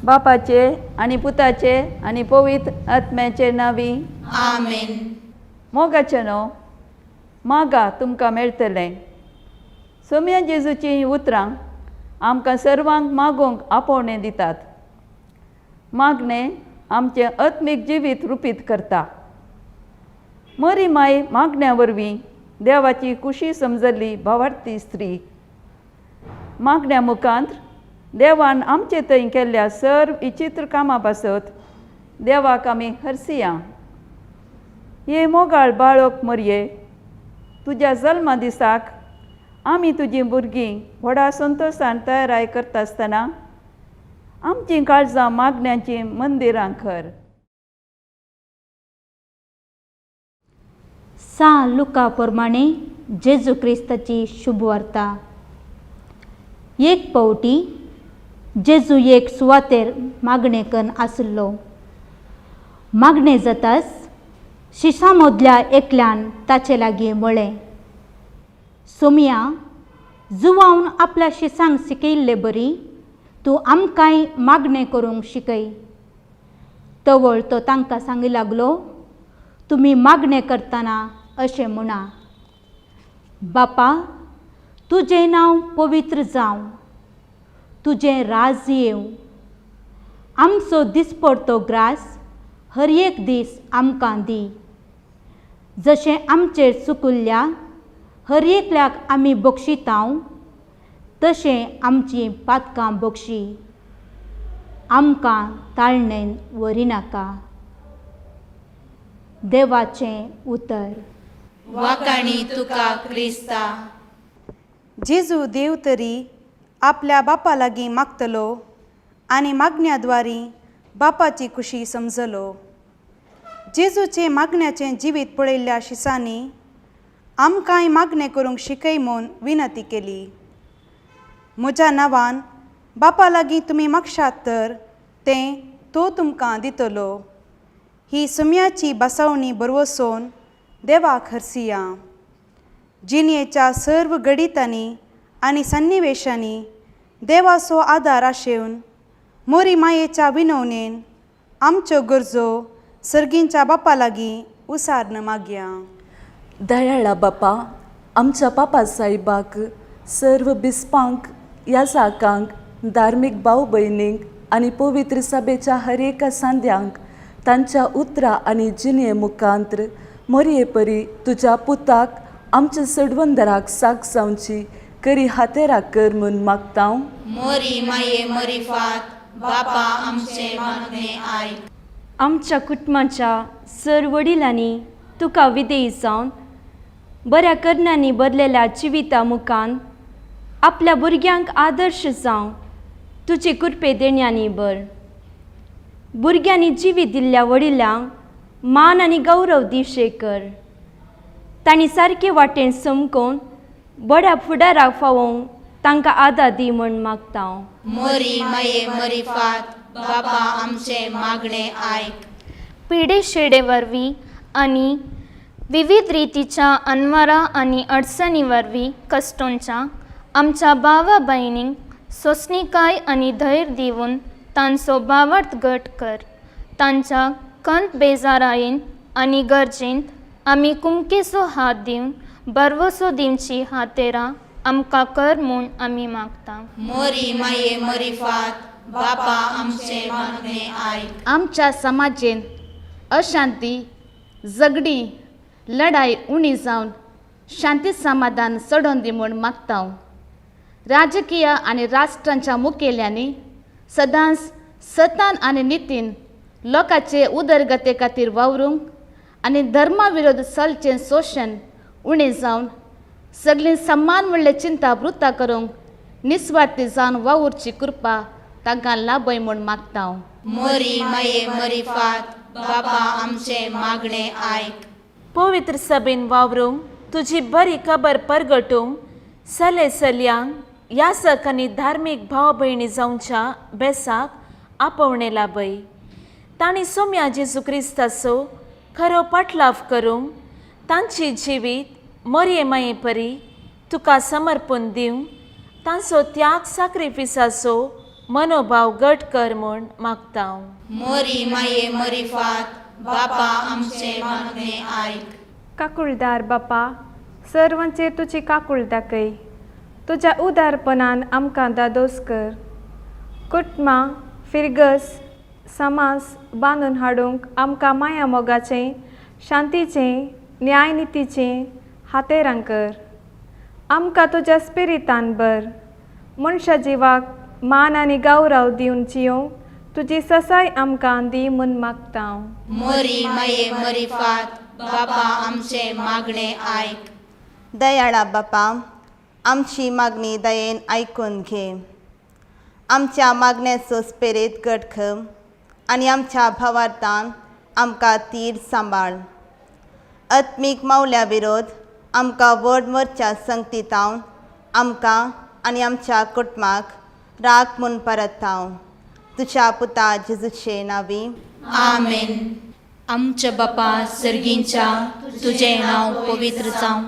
बापाचे आनी पुताचे आनी पवित्र आत्म्याचे नांवी. आमेन. मोगाचे न्हू, मागा तुमकां मेळटलें. सोम्या जेजूचीं हीं उतरां आमकां सर्वांक मागूंक आपोवणें दितात. मागणें आमचें आत्मीक जिवीत रुपीत करता. मरी माय मागण्या वरवीं देवाची खुशी समजल्ली भावार्थी स्त्री. मागण्या मुखांत देवान आमचे थंय केल्ल्या सर्व विचित्र कामां पासत देवाक आमी हरसिया. हे मोगाळ बाळक मरये, तुज्या जल्मा दिसाक आमी तुजीं भुरगीं व्हडा संतोशान तयाराय करता आसतना आमचीं काळजां मागण्यांचीं मंदिरां कर. सां लुका प्रमाणे जेजू क्रिस्ताची शुभवार्ता. एक पावटी जेजू एक सुवातेर मागणें कन्न आशिल्लो. मागणें जाताच शिशां मदल्या एकल्यान ताचे लागीं म्हळें, सोमया, जुवावन आपल्या शिसांक शिकयल्ले बरी तूं आमकांय मागणें करूंक शिकय. तवळ तो तांकां सांगी लागलो, तुमी मागणें करतना अशें म्हणा, बापा तुजें नांव पवित्र जावं, तुजें राज येवं, आमचो दिसपडतो ग्रास हर एक दीस आमकां दी, जशें आमचेर चुकुल्ल्या हर एकल्याक आमी बक्षितांव तशें आमचीं पातकां बक्षी, आमकां ताळणेन व्हरिनाका. देवाचें उतर. वाकाणी तुका क्रिस्ता. जेजू देव तरी आपल्या बापा लागीं मागतलो आनी मागण्या द्वारी बापाची खुशी समजलो. जेजूचें मागण्याचें जिवीत पळयल्ल्या शिसांनी आमकांय मागणें करूंक शिकय म्हूण विनंती केली. म्हज्या नांवान बापा लागीं तुमी मागशात तर तें तो तुमकां दितलो. ही सुम्याची बसवणी बरवसून देवाक हरसिया. जिणेच्या सर्व घडितांनी आनी सन्निवेशांनी देवाचो आदार आशेवन मोरी मायेच्या विनवणेन आमच्यो गरजो सर्गींच्या बापा लागीं उसार्न मागया. दयाळा बापा, आमच्या पापा साहेबाक, सर्व बिस्पांक, याजाकांक, धार्मीक भाव भयणींक आनी पवित्र सभेच्या हर एका सांद्यांक तांच्या उतरां आनी जिणये मुखांत्र मोरये परी तुज्या पुताक आमच्या सडवंदराक साक जावची करी हातेराक कर म्हूण मागता. मोरी माये मरिफात बापा आमचें मागणें आयक. आमच्या कुटुंबाच्या सर वडिलांनी तुका विधेयी जावन बऱ्या करण्यांनी बरलेल्या जिविता मुखान आपल्या भुरग्यांक आदर्श जावं तुजे कृपे देण्यांनी बर. भुरग्यांनी जिवीत दिल्ल्या वडिलांक मान आनी गौरव दिवशे कर. तांणी सारके वाटेन समकोवन बऱ्या फुडाराक फावोवंक तांकां आदार दी म्हूण मागता. मोरी माये मरिफात बापा आमचें मागणें आयक. पिडे शेडे वरवीं आनी विविध रितीच्या अनवारा आनी अडचणी वरवीं कश्टोंच्या आमच्या भावा भयणींक सोंसणीकाय आनी धैर्य दिवन तांचो भावार्थ घट कर. तांच्या कंत बेजारायेन आनी गरजेंत आमी कुमकेचो हात दिवन बरवसो दिवची हातेरां आमकां कर म्हूण आमी मागता. मोरी माये मरिफात बापा आमचें मागणें आयक. आमच्या समाजेन अशांती, झगडीं, लढाय उणी जावन शांती समाधान चडोवन दी म्हूण मागता. राजकीय आनी राष्ट्रांच्या मुखेल्यांनी सदांच सतान आनी नितीन लोकांचे उदरगते खातीर वावरूंक आनी धर्मा विरोध चलचें शोशण उणें जावन सगळीं सम्मान म्हणलें चिंता वृत्ता करूंक निस्वार्थी जावन वावुरची कृपा तांकां लाभय म्हूण मागता. मोरी माये मरिफात बापा आमचें मागणें आयक. पवित्र सभेन वावरूंक तुजी बरी खबर परगटूंक सले सलयांक यासक आनी धार्मीक भाव भयणी जावच्या बेसाक आपोवणें लाभय. तांणी सोम्या जेजू क्रिस्ताचो खरो पाटलाव करूंक तांची जिवीत मोरये माये परी तुका समर्पण दिवंक तांचो त्याग साक्रिफिसाचो मनोभाव घट कर म्हूण मागता. मोरी माये मरिफात बापा आमचें मागणें आयक. काकुळदार बापा, सर्वांचेर तुजी काकूळ दाखय. तुज्या उदारपणान आमकां दादोस कर. कुटुंबां, फिरगस, समाज बांदून हाडूंक आमकां माया मोगाचें, शांतीचें, न्यायनितीचें हातेरां कर. आमकां तुज्या स्पिरितान भर. मनशा जिवाक मान आनी गौरव दिवन जियोंक तुजी ससाय आमकां दी म्हूण मागता. मोरी माये मरिफात बापा आमचें मागणें आयक. दयाळा बापा, आमची मागणी दयेन आयकून घे. आमच्या मागण्याचो स्पेरीत घट आनी आमच्या भावार्थान आमकां तीर सांबाळ. आत्मीक मावल्या विरोध आमकां व्हड मरच्या संगतीतावन आमकां आनी आमच्या कुटुंबाक राख म्हूण परताव. तुज्या पुता जेजूचे नांवी आमेन. आमच्या बापा सर्गींच्या, तुजें नांव पवित्र जावं,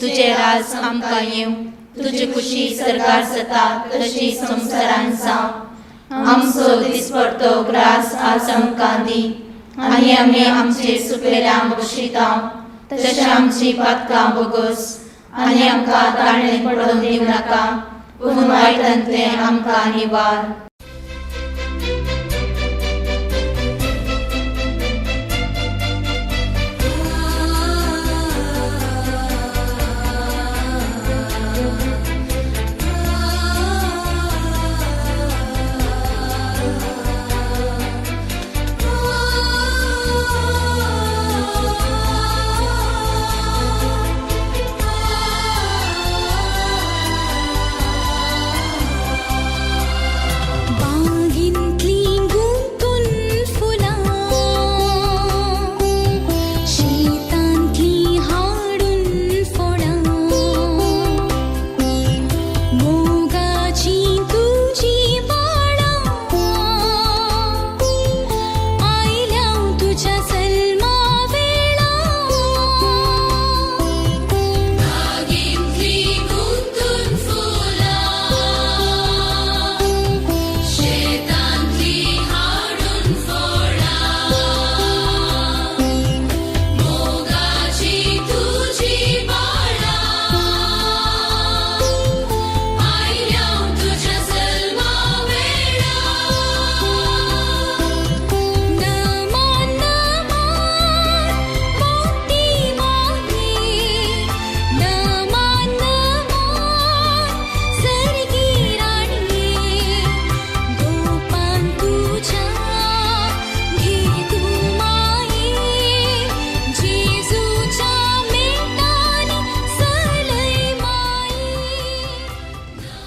तुजें राज आमकां येवं, तुजी खुशी सरकार जाता तशी संवसारान जावं. आमचो दिसपडतो ग्रास आज आमकां दी आनी आमी आमचे सुकलेल्यांक बक्षितांव तशें आमची पातकां बोगस आनी आमकां ताळणेंत पडोवन दिवं नाका, पूण वायटांतलें आमकां निवार.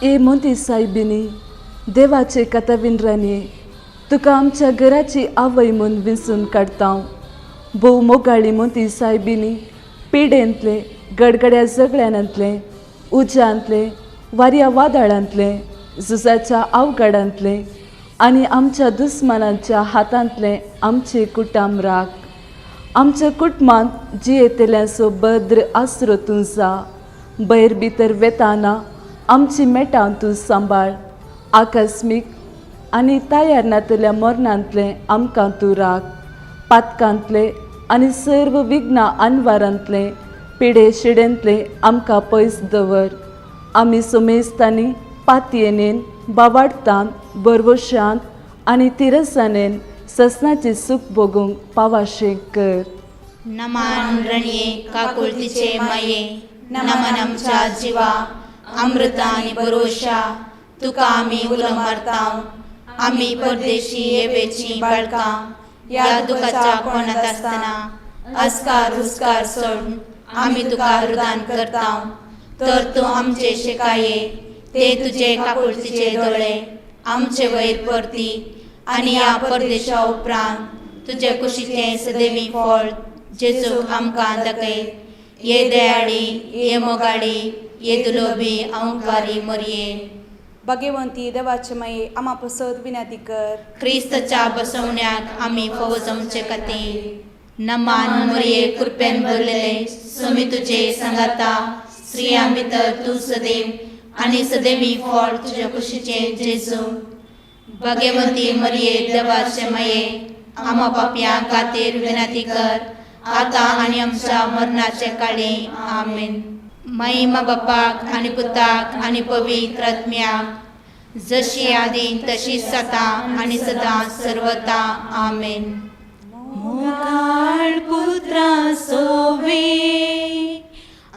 ए मोंती सायबिनी, देवाचे कथविंद्रांनी तुका आमच्या घराची आवय म्हूण विंचून काडता. भोव मोगाळी मोंती सायबिनी, पिडेंतले, गडगड्या झगड्यांतले, उज्यांतले, वाऱ्या वादळांतले, झुजाच्या अवघडांतले आनी आमच्या दुस्मानांच्या हातांतले आमचे कुटुंब राख. आमच्या कुटुंबांत जियेतल्यांचो भद्र आसरो तूं जा. भैर भितर वेताना आमची मेटां तूं सांबाळ. आकस्मीक आनी तयार नातल्या मरणांतलें आमकां तूं राख. पातकांतले आनी सर्व विघ्ना अनवारांतले, पिडे शिडेंतले आमकां पयस दवर. आमी सुमेस्तांनी पातयेनेन, बावाडतान, बरवशान आनी तिरसानेन ससनाचें सूख भोगूंक पावाशें कर. नमन रणये काकुळतीचे माये, नमन आमच्या जिवा अमृता आनी बरोशा, तुका आमी उलो मारता. आमी परदेशी येवेची बाळकां ह्या दुखाच्या कोणांत आसतना अस्कार हुस्कार सोडून आमी तुका रुदान करता. तर तूं आमचे शिकाये ते तुजे काकुळतीचे दोळे आमचे वयर परती आनी ह्या परदेशा उपरांत तुजे कुशीचें सदैवी फळ जेजूक आमकां दाखय. ये दयाळी, ये मोगाळी, ये दुलोबी अहंकारी मरये. भाग्यवंती देवाचे माये, आमा पसत विनंती कर. क्रिस्तच्या बसवण्याक आमी फावो जावचे खातीर. नमान मरये, कृपेन भरलेले, स्वामी तुजे सांगाता, स्त्रियां भितर तूं सदैव आनी सदैवी फळ तुज्या कुशीचें जेजू. भगवंती मरिये देवाचे माये आमा पापयां खातीर विनंती कर आतां आनी आमच्या मरणाचे काळी. आमेन. महिमा बापाक आनी पुताक आनी पवित्र आत्म्याक, जशी आदी तशी सदां आनी सदां सर्वता. आमेन. मोगाळ पुत्रा सोवे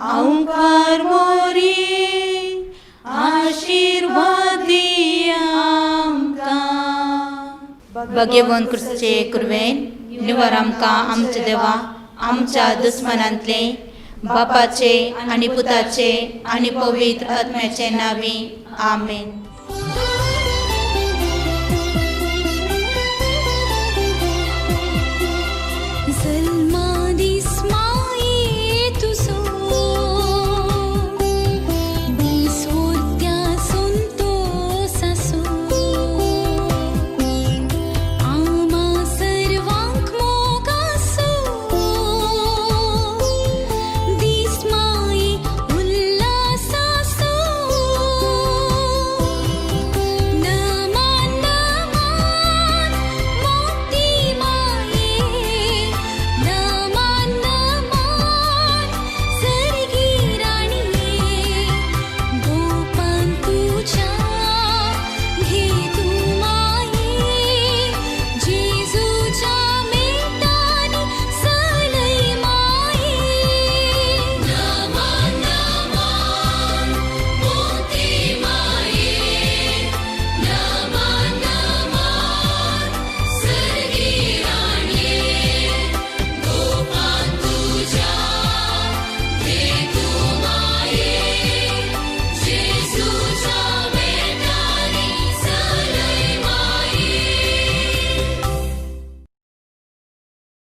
आंवकार मोरी आशिर्वादी आमकां. भगवंत क्रिस्ताचे कुरवेन निवर आमकां आमच्या देवा आमच्या दुस्मनांतले बापाचे आनी पुताचे आनी पवित्र आत्म्याचे नांवी. आमेन.